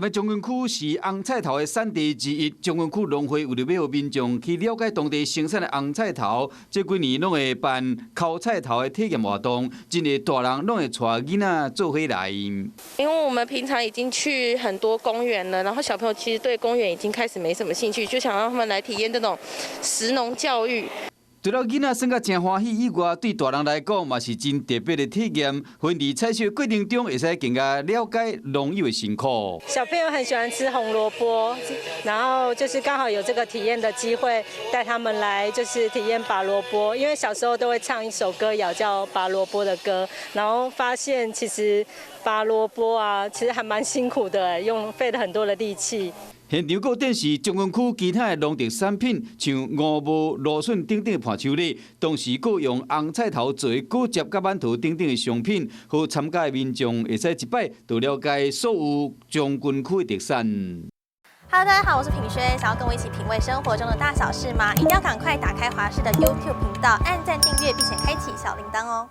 的將軍區是紅菜頭的產地之一。將軍區農會為著欲予民眾去了解當地生產的紅菜頭，這幾年攏會辦剾菜頭的體驗活動，真濟大人攏會帶囡仔做伙來。因為我們平常已經去很多公園了，然後小朋友其實對公園已經開始沒什麼興趣，就想讓他們來體驗這種食農教育。除了囡仔耍甲誠歡喜以外，對大人來講嘛是真特別的體驗。分離採收過程中，會使更加了解農友的辛苦。小朋友很喜歡吃紅蘿蔔，然後就是剛好有這個體驗的機會，帶他們來就是體驗拔蘿蔔。因為小時候都會唱一首歌謠叫拔蘿蔔的歌，然後發現其實拔蘿蔔啊，其實還蠻辛苦的，用費了很多的力氣。現場閣展示將軍區其他的農特產品，像五毛、蘆筍等等的伴手禮，同時閣用紅菜頭做的果汁佮饅頭等等的商品，予參加的民眾會使一擺就了解所有將軍區的特產。 Hello，大家好，我是品軒，想要跟我一起品味生活中的大小事嗎？一定要趕快打開華視的 YouTube 頻道，按讚訂閱，並且開啟小鈴鐺哦。